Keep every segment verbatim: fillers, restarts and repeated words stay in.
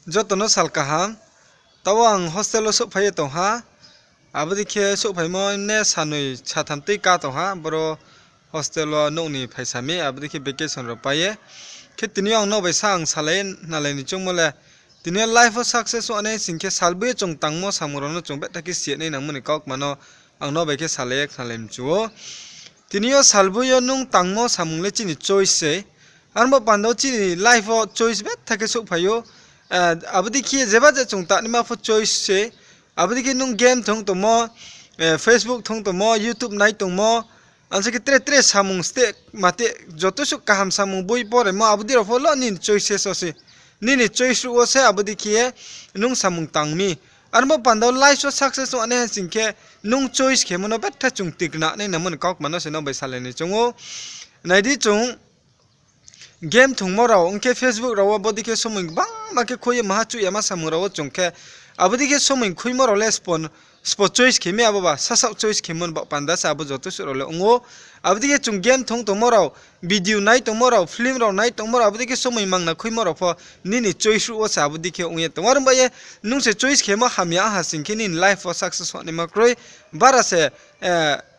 Joto no sal kaham. Tao ang hostel wo souhphai ye tong ha. Abo dei khe souhphaimo ne sanoi satham tui ká tong ha. Boro hostel wo nouh ni phaisa mi, abo dei khe vacation rao pai ye. Khe tini yo ang no bai sa ang salai ye nalai ni choungmo le. Tini yo life wo success ong nai sing khe salboi yo chung tangmo samung rao no chung betha khe si ya nai nangmo ni kaukma no ang no bai khe salai ye khnalai mchu ou. Tini yo salboi yo nung tangmo samung le chini choice se. Arbo panda wo chini life wo choice betha khe souhphai ou. Abo dei khe jeba je chung tangnaima pho choice se. Abo dei khe nung game thung tongmo, Facebook thung tongmo, YouTube nai tongmo, ang se khe tre tre samung steh mate joto suh kaham samung boi poremo abo dei rao pho lo nini choice se. Nini choice ruh wo se abo dei khe ye nung samung tang mi. Arbo panda wo life wo success ong nai ha sing khe nung choice khemo no betha chung tikna nai nangmo ni kaukma no se no bai salai ni choung ou. Nai di chung game thungmo rao, ong khe Facebook rao wo abo dei khe somoi gbangma khe khui ye maha chuh yama samung rao wo chung khe, abo dei khe somoi khuimo rao le spo choice khe mi abo ba, sasaoh choice khemo ni baoh panda se abo joto suh rao le ong ou. Abo dei khe chung game thung tongmo rao, video nai tongmo rao, film rao nai tongmo rao, abo dei khe somoi mangna khuimo rao pho nini choice ruh wo se abo dei khe ong ye tong ou. Are ong ba ye nung se choice khemo hamya ha sing khe nini life wo success ong naima kroi, bara se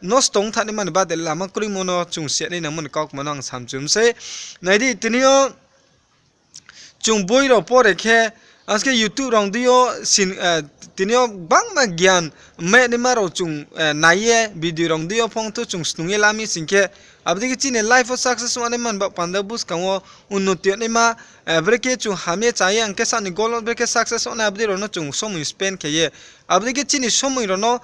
nosto ong thanngnaima ni bade lama kroimo no chung si ya nai nangmo ni kaukma no ang samchum sei. Nai di, tini yo chung boi rao pore khe, askhe YouTube rao dei yo, tini yo gbangma gyan mehnaima rao chung nai ye, video rao dei yo phone thu chung snung ye la mi sing khe, abo dei khe chini life wo success ong naima ni baoh panda wo buskang wo unnoti yag naima, brekhe chung ham ye cha ye ang khe sani goal wo brekhe success ong nai abo dei rao no chung somoi spend khe ye. Abo dei khe chini somoi rao no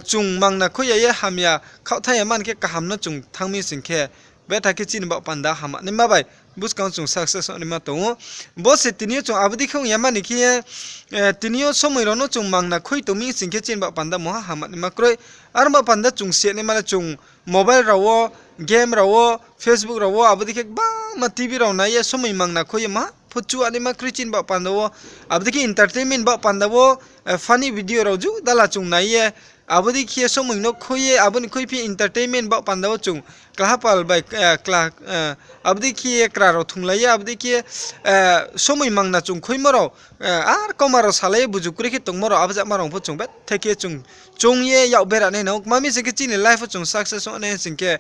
chung mangna khui ya ye hamya khaoh thanng ya mani khe kaham no chung thanng mi sing khe, betha khe chini baoh panda hamya naima bai buskang wo chung success ong naima tong ou. Bo se tini yo chung abo dei khe ong ya mani khe ye, tini yo somoi rao no chung mangna khui tong mi sing khe chini baoh panda mungha hamya naima kroi. Are ong baoh panda chung si ya naima le chung mobile rao wo, game rao wo, Facebook rao wo, abo dei khe gbangma TV rao nai ye somoi mangna khui ye maha pho chuh ya naima kroi chini baoh panda wo. Abo dei khe entertainment baoh panda wo funny video rao ju dala chung nai ye, abo dei khe somoi no khui ye, abo ni khuiphi entertainment baoh panda wo chung klahapal bai, abo dei khe ye kra rao thunglai ye, abo dei khe somoi mangna chung khuimo rao, ar kauma rao salai ye buju kroi khe tongmo rao, abo jama rao pho chung betha khe chung choung ye yak bera nai nang ou. Kma mi sing khe chini life wo chung success ong nai sing khe,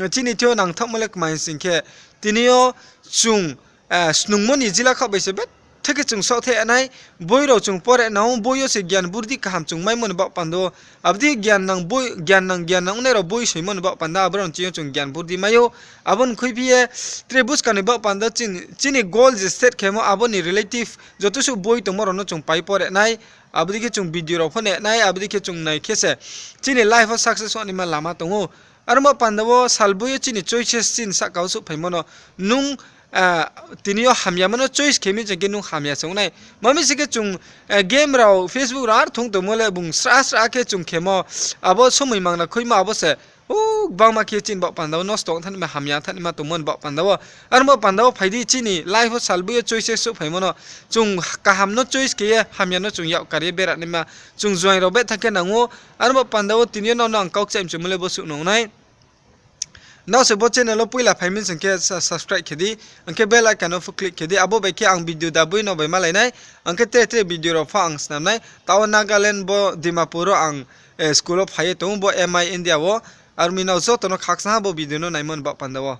chini thing yo nangthaohmo le kma hing sing khe, tini yo chung snungmo ni jila khaoh bai se betha khe chung saohthaih nai, boi rao chung pore nang ou, boi yo se gyan burdi kaham chung maimo ni baoh panda wo, abo dei gyan nang, gyan nang, gyan nang ongnai rao boi soimo ni baoh panda, abo rao ni ching yo chung gyan burdi mai ou. Abo ni khuiphi ye tre buskang ni baoh panda chini goal je set khemo abo ni relative joto suh boi tongmo rao no chung pai pore nai, abo dei khe chung video rao pho nai nai, abo dei khe chung nai khe se chini life wo success ong naima lama tong ou. Are ong baoh panda wo salboi yo chini choices chini sahka wo souhphaimo no nung tini yo hamyamo no choice khe mi sing khe nung hamya se ong nai. Kma mi sing khe chung game rao, Facebook rao ar thung tongmo le bung sra sra khe chung khemo, abo somoi mangna khuimo abo se, o, gbangma khe chini baoh panda wo nosto ong thanngnaima, hamya thanngnaima tongmo ni baoh panda wo. Are ong baoh panda wo phai di chini life wo salboi yo choices souhphaimo no chung kaham no choice khe ye hamya no chung yak kar ye bera naima chung joaing rao betha khe nang ou. Are ong baoh panda wo tini yo nrao no ang kau kchaih mchumo le bo suh nung nai. Nrao se bo channel wo poila phai mi sing khe subscribe khe di, ang khe bell icon no pho click khe di, abo bai khe ang video daboi no bai malai nai, ang khe tre tre video rao pho ang snam nai. Tao Nagaland bo Dimapur wo ang school wo phai ye tong ou, bo M I India wo. Are ong mi nrao joto no khakchang ha bo video no naimo ni baoh panda wo.